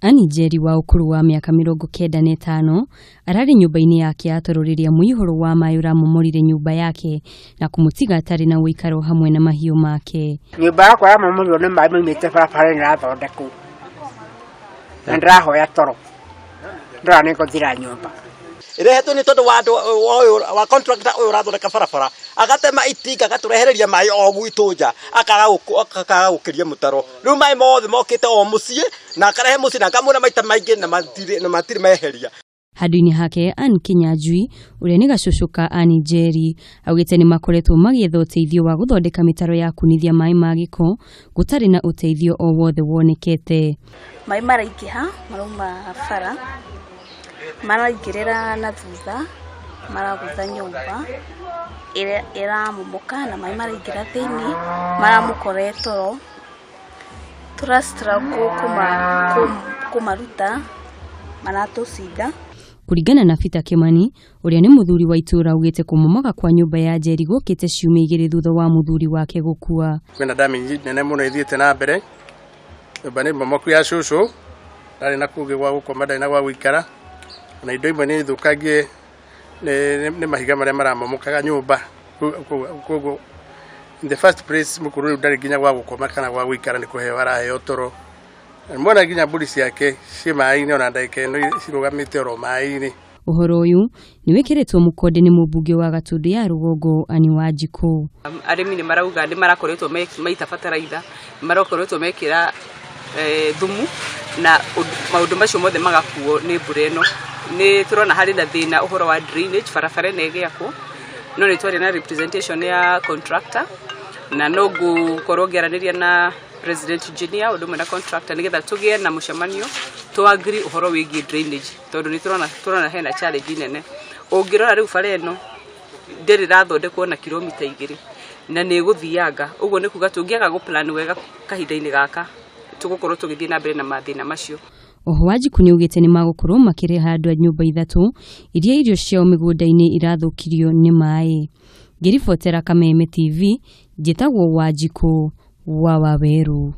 Ann Njeri wa ũkũrũ wa mĩaka 95 ararĩ nyũmba-inĩ yake ya toro rĩrĩa mũihũro wa maĩ ũramomorire nyũmba yake na kũmũtiga atarĩ na ũikaro hamwe na mahiũ make. Nyũmba yakwa yamomorirwo nĩ maĩ maumĩte barabara-inĩ ĩrathondekwo na ndĩrahoya toro ndĩrona nĩ ngũthira nyũmba. Irehetwo nĩ tondũ wa andũ ũyũ wa contractor ũyũ ũrathondeka barabara agatema itinga agatũrehereria maĩ o gwitũ nja akaga gũkĩria mũtaro. Rĩu maĩ mothe mokĩte o mũciĩ na akarehe mũciĩ na akamwĩra maita maingĩ na matirĩ meheria. Handũ-inĩ hake Ann Kinyanjui ũrĩa nĩ gacũcũ ka Ann Njeri augĩte nĩ makoretwo magĩetha ũteithio wa gũthondeka mĩtaro ya kunithia maĩ ma gĩko gũtarĩ na ũteithio o wothe wonekete. Maĩ maraingĩha marauma bara maraingĩrĩra na thutha maragũtha nyũmba ĩrĩa ĩramomoka na maĩ maraingĩra thĩinĩ maramũkora toro. Tũra struggle kũmaruta maratũcinda. Kũringana na Peter Kimani ũrĩa nĩ mũthuri wa itũũra augĩte kũmomoka kwa nyũmba ya Njeri gũkĩte ciumia igĩrĩ thutha wa mũthuri wake gũkua. Kwĩna damage nene mũno ĩthiĩte na mbere. Nyũmba nĩ momoku ya cũcũ, ndarĩ na kũngĩ gwa gũkoma, ndarĩ na gwa gũikara, na indo imwe nĩ thũkangie nĩ mahiga marĩa maramomokaga nyũmba. Koguo in the first place mũkũrũ rĩu ndarĩ nginya gwa gũkoma kana gwa gũikara, nĩ kũheo araheo toro. Mwona nginya mbũri ciake ciĩ maĩ-inĩ ona ndagĩka ĩno cirũgamĩte oro maĩ-inĩ. Ũhoro ũyũ nĩ wĩkĩrĩtwo mũkonde nĩ mũmbunge wa Gatũndũ ya Rũgongo Anne Wanjikũ. Arĩmi nĩ marauga nĩ marakoretwo maita bataraitha, nĩ marakoretwo mekĩra thumu na maũndũ macio mothe magakuo nĩ mbura ĩno. Nĩ tũrona harĩ na thĩna ũhoro wa drainage, barabara ĩno ĩgĩakwo, no nĩ twarĩ na representation ya contractor na no ngũkorwo ngĩaranĩria na president engineer ũndũ ũmwe na contractor nĩgetha tũgĩe na mũcemanio tũ agree ũhoro wĩgiĩ drainage, tondũ nĩ tũrona hena challenge nene. Ũngĩrora rĩu bara ĩno ndĩrĩ ĩrathondekwo na kilomita 2 na nĩ ĩgũthianga, ũguo nĩ kuga tũngĩaga gũ plan wega kahinda-inĩ gaka tũgũkorwo tũgĩthiĩ na mbere na mathĩna macio. Oho Wanjikũ nĩaugĩte nĩmagũkorwo makĩrĩha andũ a nyũmba 3 iria irio ciao mĩgũnda-inĩ irathũkirio nĩ maĩ. Ngĩribotera Kameme TV, njĩtagwo Wanjikũ wa Wawerũ.